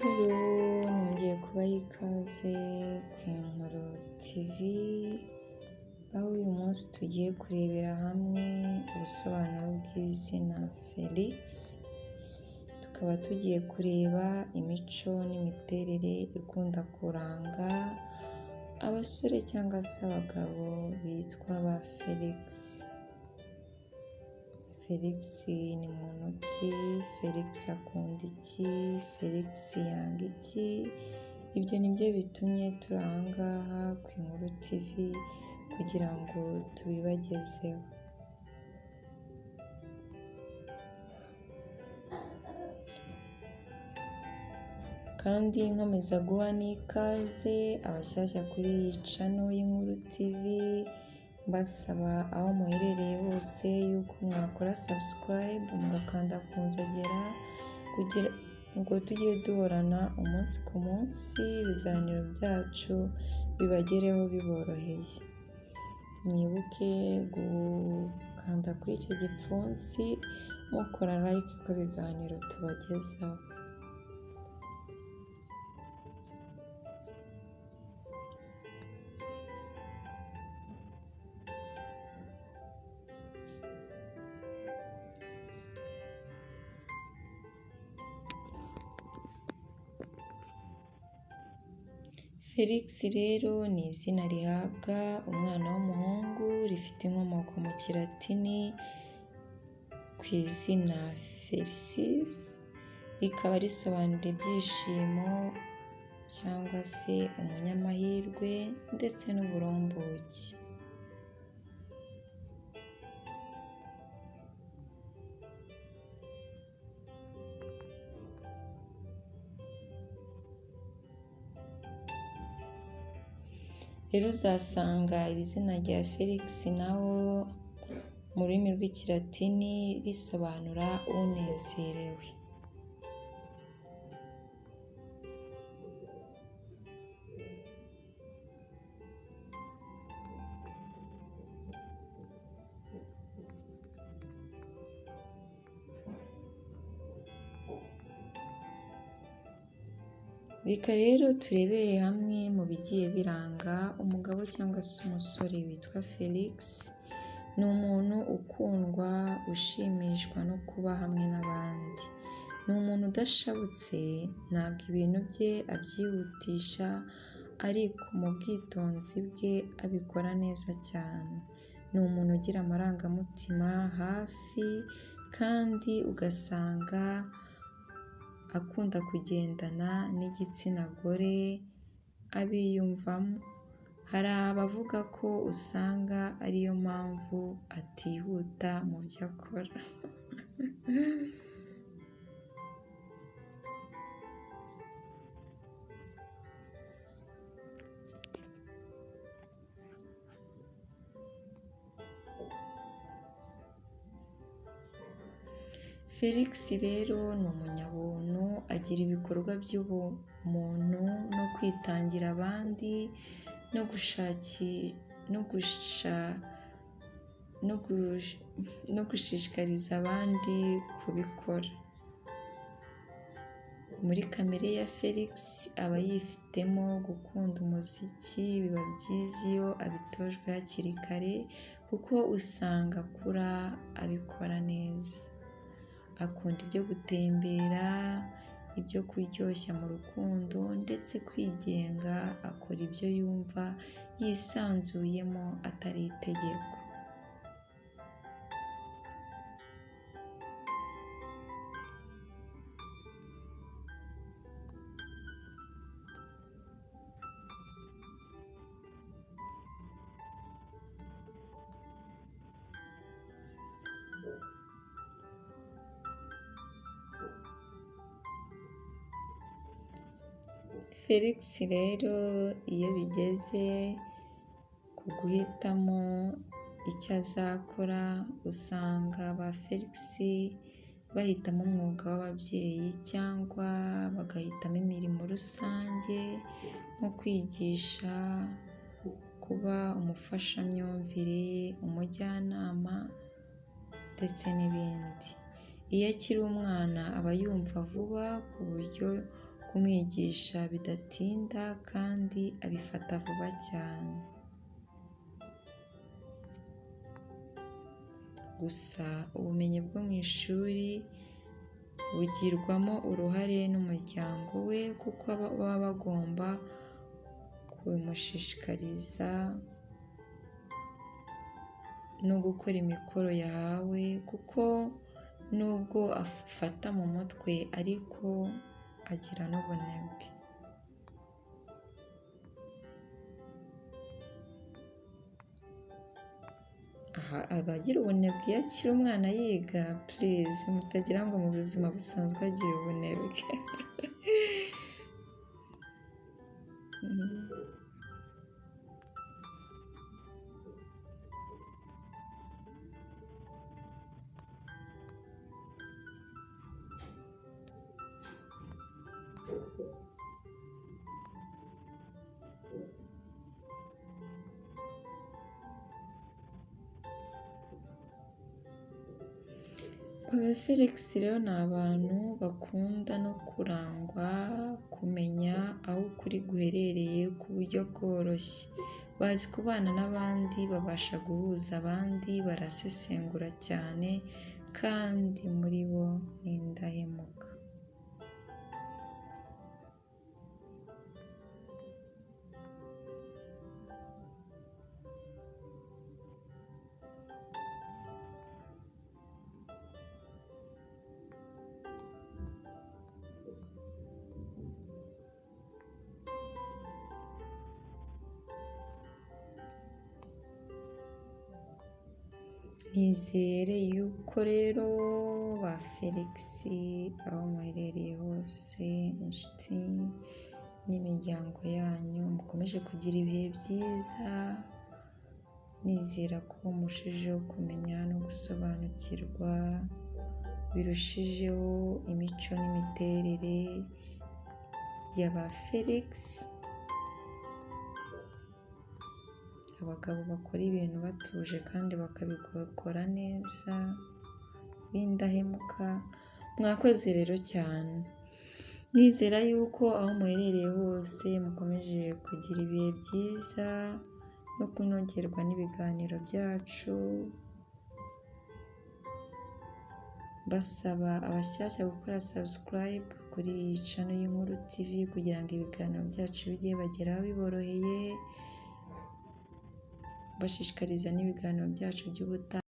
Hello, nongeye kubaha ikaze ku Inkuru TV, aho uyu munsi tugiye kurebera hamwe ubusobanuro bw'izina Felix, tukaba tugiye kureba imico n'imiterere ikunda kuranga abasore cyangwa se abagabo bitwa ba Felix. Felix ni muntu ki? Felix akunda iki? Felix yanga iki? Ibyo ni byo bitumye turi aha ngaha ku Inkuru TV kugira ngo tubibagezeho. Kandi nkomeza guha n'ikaze abashyashya kuri iyi channel y'Inkuru TV, mbasaba aho muherereye hose yuko mwakora subscribe mugakanda ku nzogera kugira ngo tujye duhorana umunsi ku munsi, ibiganiro byacu bibagereho biboroheye. Mwibuke gukanda kuri icyo gipfunsi mukora like ku biganiro tubagezaho. Felix rero ni izina rihabwa umwana w'umuhungu rifite inkomoko mu Kilatini ku izina Felicis, rikaba risobanura ibyishimo cyangwa se umunyamahirwe ndetse n'uburumbuke. Rero uzasanga iri zina rya Felix naho mu rurimi rw'Ikilatini risobanura unezerewe. Reka rero turebere hamwe mu bigiye biranga umugabo cyangwa se umusore witwa Felix. Ni umuntu ukundwa, ushimishwa no kuba hamwe n'abandi. Ni umuntu udashabutse, ntabwo ibintu bye abyihutisha, ariko mu bwitonzi bwe abikora neza cyane. Ni umuntu ugira amarangamutima hafi kandi ugasanga akunda kugendana n'igitsina gore, abiyumvamo. Hari abavuga ko usanga ariyo mpamvu atihuta mu byo akora. Felix rero ni umunyabuntu, agira ibikorwa by'ubumuntu no kwitangira abandi no gushishikariza abandi kubikora. Muri kamere ya Felix aba yifitemo gukunda umuziki, biba byiza iyo abitojwe hakiri kare kuko usanga akura abikora neza. Akunda ibyo gutembera, ibyo kuryoshya mu rukundo ndetse kwigenga, akora ibyo yumva yisanzuyemo atari itegeko. Felix rero iyo bigeze ku guhitamo icyo azakora, usanga ba Felix bahitamo umwuga w'ababyeyi cyangwa bagahitamo imirimo rusange nko kwigisha, kuba umufashamyumvire, umujyanama ndetse n'ibindi. Iyo akiri umwana aba yumva vuba ku buryo Kumwigisha bidatinda kandi abifata vuba cyane. Gusa ubumenyi bwo mu ishuri bugirwamo uruhare n'umuryango we kuko baba bagomba kubimushishikariza no gukora imikoro yahawe kuko nubwo afata mu mutwe ariko agira n'ubunebwe. Aha aba agira ubunebwe iyo akiri umwana yiga, purize mutagira ngo mu buzima busanzwe agira ubunebwe. Ba Felix rero ni abantu bakunda no kurangwa kumenya aho ukuri guherereye ku buryo bworoshye. Bazi kubana n'abandi, babasha guhuza abandi, barasesengura cyane kandi muri bo ni indahemuka. Nizere yuko rero ba Felix aho muherereye hose, inshuti n'imiryango yanyu mukomeje kugira ibihe byiza, nizera ko murushijeho kumenya no gusobanukirwa birushijeho imico n'imiterere ya ba Felix, abagabo bakora ibintu batuje kandi bakabikora neza b'indahemuka. Mwakoze rero cyane, nizera yuko aho muherereye hose mukomeje kugira ibihe byiza no kunogerwa n'ibiganiro byacu. Basaba abashyashya gukora subscribe kuri iyi channel y'Inkuru TV kugira ngo ibiganiro byacu bijye bibageraho biboroheye, bashishikariza n'ibiganiro byacu by'ubutaha.